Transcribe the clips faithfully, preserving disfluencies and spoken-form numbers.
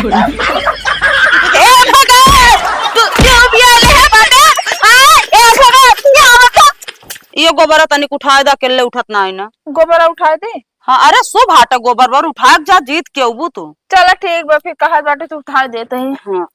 ए भगत, तू क्यों भी आले है बाटे? आ, ए भगत, क्या बता? ये गोबरा तनिक उठाए दा, अकेले उठत ना है ना। गोबरा उठाए दे? हाँ, अरे सो भाटा गोबर बर उठाए जा, जीत के अबू तू। चला ठीक बा, फिर कहा बाटे तो उठाए देते हैं। हाँ।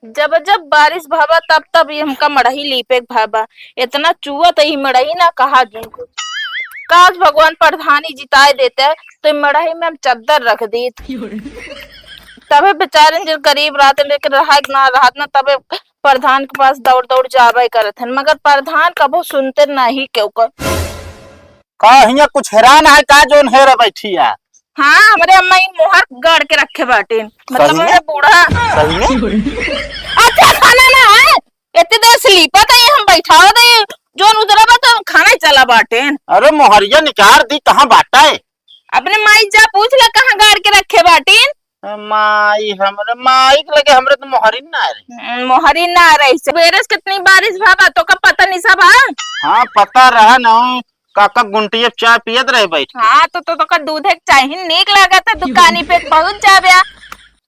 जब जब बारिश भवा तब तब ये हमका मड़ही लीपे के भवा। इतना चुआ त ई मड़ही ना कहा जिनको। काश भगवान प्रधानी जिताए देते तो ई मड़ही में हम चद्दर रख दीत। तबे बेचारे जो गरीब रहते लेकिन रहा ना रहत ना तबे प्रधान के पास दौड़ दौड़ जाबे करत हन मगर प्रधान कबो सुनते नहीं केहू का। का हियाँ कुछ हैरान है का जोन हेरे बैठी है? हाँ, हमरे अम्मा इन मोहर गाड़ के रखे बाटेन। मतलब सही में? हमरे बूढ़ा। सही में? अच्छा खाना ना है, इतने देर से लीपा था ये हम बैठावा था ये जोन उतरा बा तो हम खाना ही चला बाटेन। अरे मोहरिया निकाल दी, कहाँ बाटा है? अपने माई जा पूछ ले कहाँ गाड़ के रखे बाटेन। माई हमरे, माई के लगे हमरे तो मोहरी ना रही। हम्म, मोहरी ना रही। सवेरे से कितनी बारिश भा बा, तो का पता नहीं सब, हाँ? हाँ, पता रहा ना। काका गुंटिया चाय पियत रहे बैठ के। हाँ, तो, तो, तो का दूधे के चाही नीक लागत है, दुकानी पे पहुंच जाबे।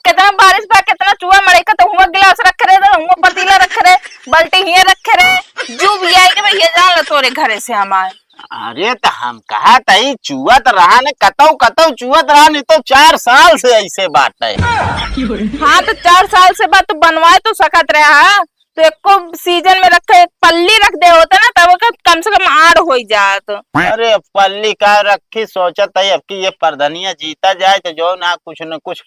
कितना बारिश बा, कितना चुआ मड़ई का, तो हुआ गिलास रख रहे, तो हुआ पतीला रख रहे, बाल्टी हिया रख रहे, जो भी आई के भैया जान लो तोरे घरे से हमार। अरे, तो हम कहा था, ई चुअत रहा ने, कतौ, कतौ चुअत रहा, नहीं तो चार साल से ऐसे बात है। हाँ, तो चार साल से बात तो बनवाए तो सकत रहे, हाँ? तो एको सीजन में रखे, एक पल्ली रख दे होता ना, तब ओकर कम से कम आड़ होई जात। अरे, अब पल्ली का रखी, सोचत है अब की ये परधनिया जीता जाए तो जो ना कुछ न कुछ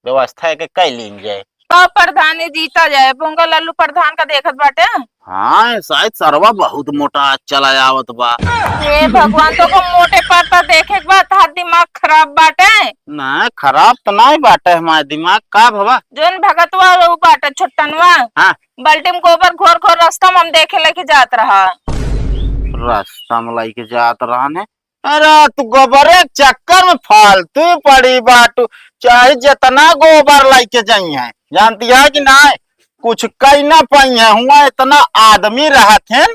व्यवस्था के कई लीन जाए। तो प्रधान जीता जाए, पोंगा लल्लू प्रधान का देखत बाटे। हाँ, शायद सरवा बहुत मोटा चला आवत बा। हे भगवान, तो को मोटे पर तो देखे के बाद हाथ दिमाग खराब बाटे। ना, खराब तो नहीं बाटे हमारे दिमाग, का भवा? जोन भगतवा उ बाटे छुट्टनवा। हाँ। बाल्टी में गोबर घोर घोर रास्ता में हम देखे लेके जात रहा। रास्ता में लेके जात रहा ने? अरे तू गोबरे के चक्कर में फालतू पड़ी बाटू, चाहे जितना गोबर लेके जाई है, जानती है कि ना, कुछ कई ना पाई है। हुआ इतना आदमी रहत हैं।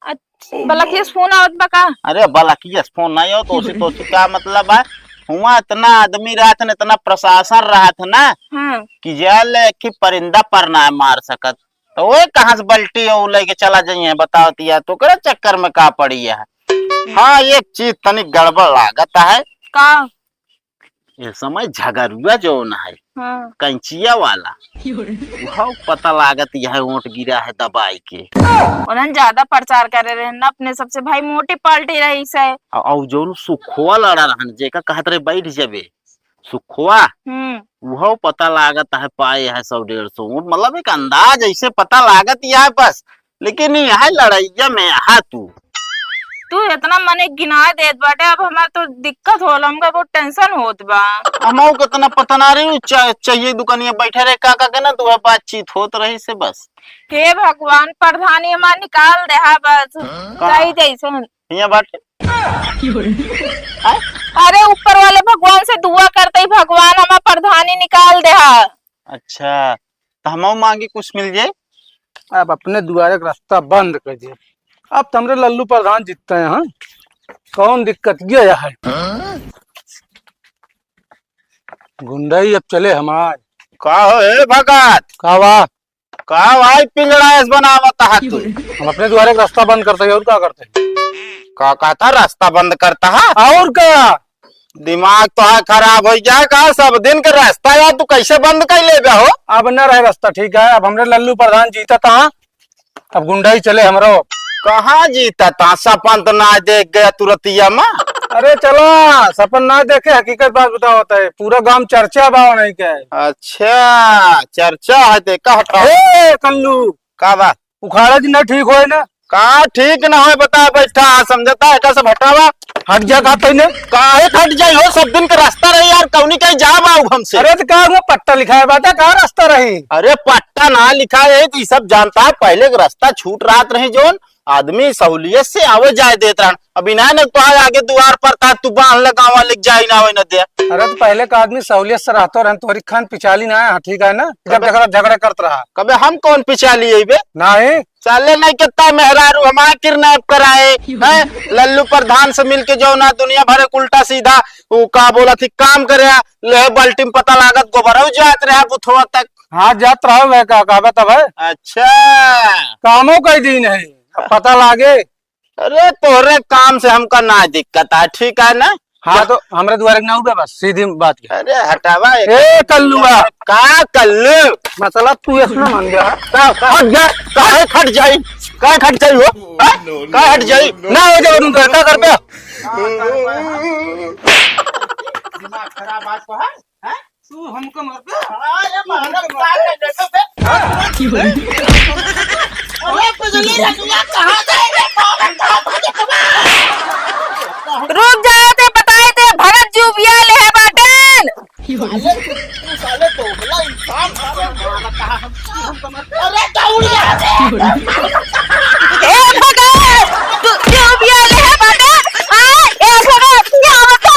अच्छा, बलकिया से फोन आवत बा का? अरे बलकिया से फोन नहीं हो तो उसी तो उसी का मतलब है। हुआ इतना आदमी रहत हैं, इतना प्रशासन रहत है ना, हाँ। कि जाले कि परिंदा पर ना मार सकत। तो वो कहाँ से बल्टी और लेके चला जाइए, बताओ तो यार, तो ओकरे चक्कर में का पड़ी है। हाँ, एक चीज तनी गड़बड़ लागत है। का? ये समय झगरुआ जौन है, हाँ। कैंचिया वाला, वह पता लागत यह ओट गिरा है दबाई के। उन्हन ज्यादा प्रचार करे रहे ना अपने सबसे, भाई मोटी पार्टी रही से। औ-, औ जौन सुखवा लड़ा रहन, जेका कहत रहे बैठ जबे, सुखवा, हम्म। उहो पता लागत है पाए है सौ डेढ़ सौ वोट, मतलब एक अंदाज ऐसे पता लागत ही है बस, लेकिन यह लड़ाइया में है तू। तू इतना मने गिनाए देत बाटे, अब हमार तो दिक्कत होला, हमका बहुत tension होत बा। हमहू के इतना पता ना रही, चा-, चाहिए दुकानिया बैठे रहे काका के ना, तो वह बातचीत होत रही से बस। हे भगवान, प्रधानी हमार निकाल दे, हाँ बस, का? जाई जैसन। हियाँ बाटे। अरे ऊपर वाले भगवान से दुआ करते ही भगवान हमार प्रधानी निकाल दे हा। अच्छा, तो हमहू मांगी कुछ मिल जाए। अब अपने दुआरे का रास्ता बंद कर दिए। अब तो हमरे लल्लू प्रधान जीतते हैं, हाँ? कौन दिक्कत ये है? गुंडई अब चले हमार। का हो ए भगत? का बा? का भाई पिंजड़ा ऐस बनावत है तू? हम अपने दुआरे का रास्ता बंद करते हैं, और का करते हैं? का कहता रास्ता बंद करता है? और का? दिमाग तो है खराब हो गया का? सब दिन के रास्ता यार तू कैसे बंद कर लेबे हो? अब न रहे रास्ता, ठीक है? अब हमरे लल्लू प्रधान जीतत है, अब गुंडई चले हमरो। कहाँ जीतत है? सपन तो ना देख गया तुरतिया में। अरे चला, सपन ना देखे, हकीकत बात बतावत है, पूरा गांव चर्चा बा नहीं के। अच्छा, चर्चा है ते कहता। ए कल्लू, का बा? उखाड़ा जी ना ठीक होए ना। का ठीक ना होए, बता बैठा, समझता है, कैसे भटावा? हट जा, का तईने? काहे हट जाई हो, सब दिन के रास्ता रही यार, कौनी कहीं जा बाऊ हमसे। अरे तो का हुआ, पट्टा लिखा है बाटा, का रास्ता रही? अरे पट्टा ना लिखा है, तो ये सब जानता है, पहले के रास्ता छूट रात रही जोन, आदमी सहूलियत से आवे जाए देत रहन। अब इन्हें न तो आगे दुआर पर था, तू बांध लगावा, लेके जाई ना आवे न दे। अरे, तो पहले का आदमी सहूलियत से रहतो रहन, तोहरी खान पिचाली ना है, ठीक है ना? जब कबे झगड़ा, झगड़ा करत रहा। कबे हम कौन पिचाली है बे? नहीं। साले नहीं कितना मेहरारू हमारा किडनैप कराए, हैं? लल्लू प्रधान से मिलके जो ना दुनिया भर के उल्टा सीधा, वो का बोला थी, काम करे, ले बाल्टी में पता लागत गोबरऊ जात रहा बुथवा तक। हाँ, जात रहा है का, का बता भाई? अच्छा। कामो कई दिन है, अब पता लागे। अरे, तोहरे काम से हमका ना दिक्कत है, ठीक है ना? हाँ, तो हमरे दुआरे के ना उबे, बस सीधी बात है। अरे, हटावा एक। ए, कल्लुआ। का कल्लू? मतलब तू ऐसा ना मान गया है। का, का? हट जा, काहे हट जाई? काहे हट जाई हो? हाँ? काहे हट जाई? ना हो जाओ तुम घर का करबे। दिमाग खराब बात को है? हैं? तू हमको मार दे। हाँ, ये मानव का है, देखो बे। अरे, बिजली रंगला कहाँ गए रे? पागल, कहाँ भागे तुम्हारा? रुक जाओ, ते बताए ते भगत जी उबिया ले है बाटेन। साले, तू साले दोगला इंसान, साले मारा कहाँ हम, हम समझ। अरे, दौड़ जा। ए भगत, तू, तू उबिया ले है बाटेन। हाँ, ए भगत, क्या बता?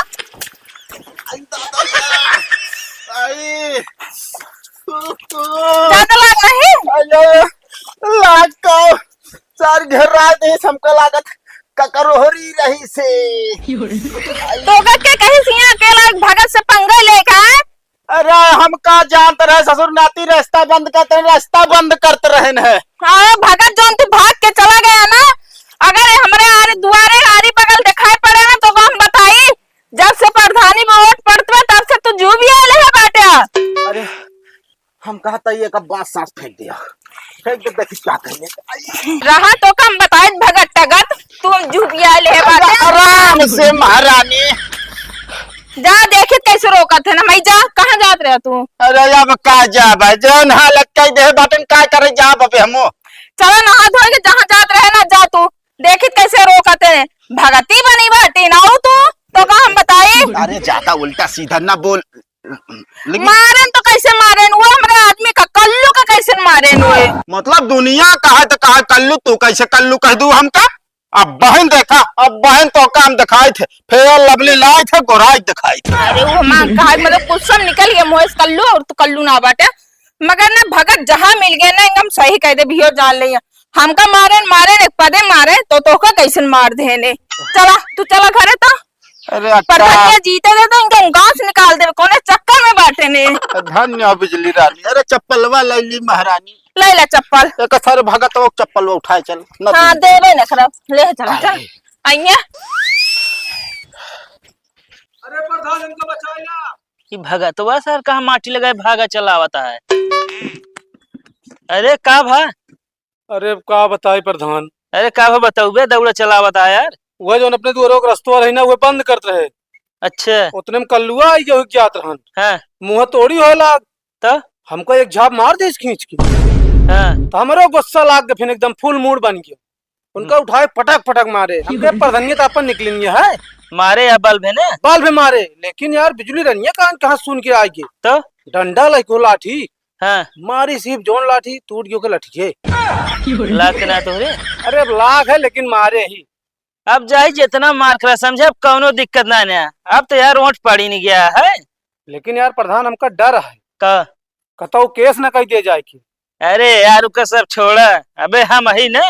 आई दादा, आई। ज्यादा लाग रही? अरे, लाग का? सार घेरा दे, हमका लागत ककरोहरी रही से। तो के कहीं सिया अकेला भगत से पंगा लेका? अरे, हम का जानत रहे ससुर नाती, रास्ता बंद करते रहे, रास्ता बंद करते रहे न। हाँ, भगत जौन तू भाग के चला गया ना, अगर हमरे आरे दुआरे आरी बगल दिखाई पड़े ना, तो हम बताई, जब से प्रधानी में वोट पड़त बा, तब से तू जूबिया ले है बाटे। अरे, हम कहत ही एक बात सांस फेंक दिया। फेंक दे, देखी का कहिए। रहा तो कम बताए भगत टगत, तू जूबिया ले है बाटे। आराम से महारानी। जा देखित कैसे रोकत है ना, मैं जा, कहाँ जात रहे तू? अरे अब का जा भाई, जौन हालत कह दे बाटन, का करे जा बबे हमो। चला नहा धोए के जहाँ जात रहे ना, जा तू। देखित कैसे रोकत है, भगती बनी बाटी ना हो तू, तो का हम बताई? अरे ज्यादा उल्टा सीधा ना बोल। लेकिन मारेन तो कैसे मारेन, वो हमरे आदमी का कल्लू का कैसे मारेन हुए? मतलब दुनिया कहा तो कहा कल्लू, तू कैसे कल्लू कह दू हमका? अब बहन देखा, अब बहन तो काम दिखाई थे, फेयर लवली लाई थे, गोराई दिखाई थे। अरे वो हमार कहा मतलब कुछ सब निकल गया मुँह से कल्लू और तू कल्लू ना बाटे। मगर ना भगत जहाँ मिल गए ना एकदम सही कह दे भियो जान ले। हमका मारे न मारे न एक पदे मारे तो तोहका कैसन मार देने। चला तू चला घरे तो। अरे अक्का। प्रधानिया जीते दे तो इनका गाँव से निकाल दे, कौने चक्कर में बाटे ने। धन्य हो बिजली रानी। अरे चप्पलवा ले ली महारानी। ले ले चप्पल। एक सारे भगत वो चप्पलवा उठाए चल। न हाँ, दे। देवे न खराब। ले चल, चल। अरे। आइए। अरे प्रधान, इनको बचाइए। ई भगतवा सर कहाँ माटी लगाए भागा चलावता है। अरे का भा? अरे का बताई प्रधान। अरे का भा बताऊ बे, दौड़ा चलावता है यार। वह जौन अपने दुआरों के रस्तवा रही ना, वह बंद करत रहे। अच्छा। उतने में कल्लुआ आई गयो जात रहन। हाँ। मुँह तोड़ी होए लाग। तो? हमको एक झाप मार दे खींच के। हाँ। तो हमरो गुस्सा लाग गया, फिर एकदम full mood बन गया। उनका उठाए पटक पटक मारे। हमके प्रधानिया तो अपन निकलिन है। मारे या बल्ब है ना? बल्ब है मारे, लेकिन यार बिजली रनिया कान कहाँ सुन के आएगी? तो? डंडा लाइको लाठी। हाँ। मारी सिर्फ जौन लाठी टूट गयो के लठिए। लाग के ना तोहरे? अरे अब लाग है लेकिन मारे ही। अब जाई जितना मार खा समझे, अब कौनो दिक्कत ना ना। अब तो यार ओंठ पड़ी नहीं गया है। लेकिन यार प्रधान हमका डर है। का? कतौ केस न कई दे जाए की। अरे यार, ओकर सब छोड़ा, अबे हम ही ना।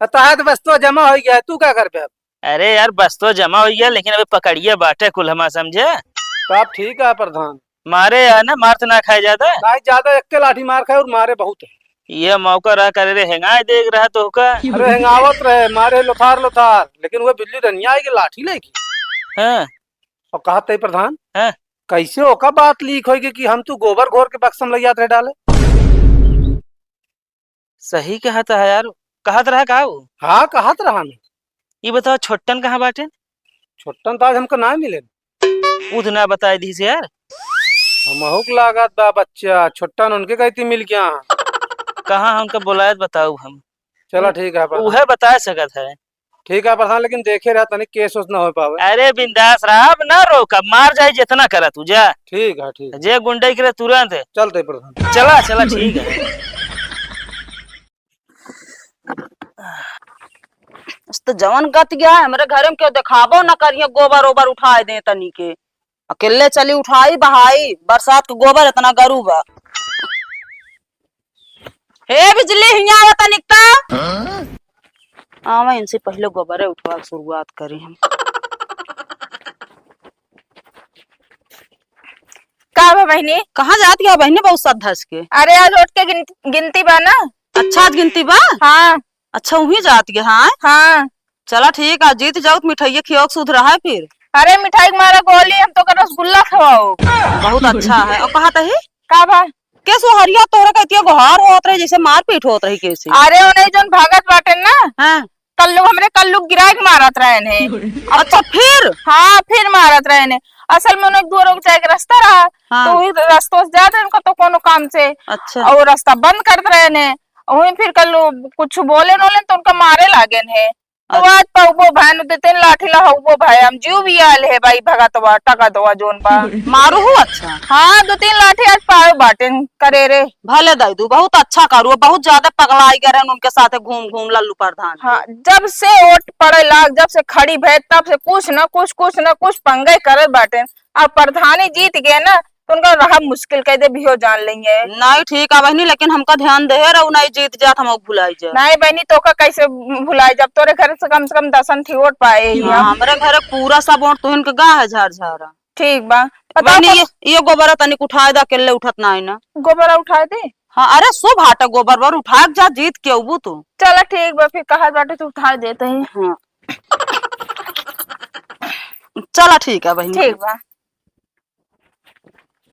तो है तो बस तो जमा हो गया है, तू का करबे अब? अरे यार, बस तो जमा हो गया, लेकिन अबे पकड़िए बाटे कुल हमा, समझे? तो आप ठीक है प्रधान। मारे यार ना, मार तो ना खाए ज्यादा। नहीं ज्यादा, एक के लाठी मार खाए और मारे बहुत है। ये मौका रहा करे रे, हेंगाए देख रहा तो का। अरे हेंगावत रहे, मारे लोथार लोथार, लेकिन वो बिजली रनिया आएगी लाठी लेके। हाँ। और कहत है प्रधान, हाँ। कैसे ओका बात लीक होई कि हम तू गोबर घोर के बक्सम लग जात रहे डाले? सही कहत है यार, कहत रहा का वो? हाँ, कहत रहा ना। ये बताओ, छोट्टन कहाँ बाटे? छोट्टन तो आज हमको ना मिले। उ तो ना बताए दीस यार। हमहू के लागत बा बच्चा, छोट्टन उनके कहती मिल गया। कहाँ है उनका बुलाए बताऊ हम। चला ठीक है, प्रधान। उहे बता सकत है। ठीक है प्रधान, लेकिन देखे रहा तनिक केस ओस ना हो पावे। अरे बिंदास रहा, अब ना रोक, अब मार जाए जितना करा तू जा। ठीक है, ठीक। जे गुंडई करे तुरंत। चलते प्रधान। चला, चला, ठीक है। तो जवन गत गया है, हमरे घरे में केहू देखाबो न करिए, गोबर ओबर उठाए दे तनी के। अकेले चली उठाई बहाई, बरसात के गोबर इतना गरू बा। हे बिजली, हियाँ आवा तनिक ता। आवा, इनसे पहिले गोबरे उठवा के शुरुआत करी हम। का बा बहिनी? कहाँ जात गया बहिनी, बहुत सद धस के? अरे, आज वोट के गिन-, गिनती बा ना। अच्छा, आज गिनती बा? हाँ। अच्छा, उही जात गया, हाँ? हाँ। चला ठीक है, जीत जाओ तो मिठाइये खियाओ के सुध रहा है फिर। अरे, मिठाई के मारा गोली, हम तो का रसगुल्ला खवाओ। बहुत अच्छा है। और कहा तही? का बा? के सोहरिया तोहरा के इतिया गोहार होत रही, जैसे मारपीट होत रही केसे? अरे, उन्हें जौन भागत बाटे ना, हाँ। कल्लू, हमरे कल्लू गिराए के मारत रहेन है। अच्छा, फिर? हाँ, फिर मारत रहेन है। असल में उन्हें दो रोक जाए के रास्ता रहा, हाँ। तो वही रास्ता से जात रहेन, उनका तो कोनो काम से। अच्छा। और रास्ता बंद करत रहेन है। वही फिर कल्लू कुछ बोले नोले तो उनका मारे लागेन है। तो अच्छा। आज पाउबो भाई, दो तीन लाठी ला हउबो भाई, हम जीव भी आयल है भाई, भगतवा, टकतवा जोन बा। मारू हूँ, अच्छा। हाँ, दो तीन लाठी आज पावे बाटेन करे रे। भले दे दू, बहुत अच्छा करू, बहुत ज्यादा पगलाई गए रहन उनके साथे घूम घूम लल्लू प्रधान के। हाँ, जब से वोट पड़े लाग, जब से खड़ी भय, तब से कुछ न कुछ, कुछ न कुछ पंगे करे बाटेन। अब प्रधानी जीत गए ना, तो उनका रहा मुश्किल, कह दे भी हो जान लेंगे। नहीं, ठीक है बहिनी, लेकिन हमका ध्यान दे रहो, नहीं जीत जात हम भुलाई जाए। नहीं बहिनी, तो का कैसे भुलाई, जब तोरे घर से कम से कम दसन थी वोट पाए ही हाँ, हम। हमरे घर पूरा सब वोट तो इनके गा है झार झारा। ठीक बा, बताओ बहिनी, कब ये, ये गोबरा तनिक उठाए दा, अकेले उठत ना है ना। गोबरा उठाए दे? हाँ, अरे शुभ हाटा गोबर बर उठा के जा, जीत के अबू तू। चला ठीक बा, फिर कहा बाटे तू उठाए देते ही। हाँ। चला ठीक है बहिनी। ठीक बा।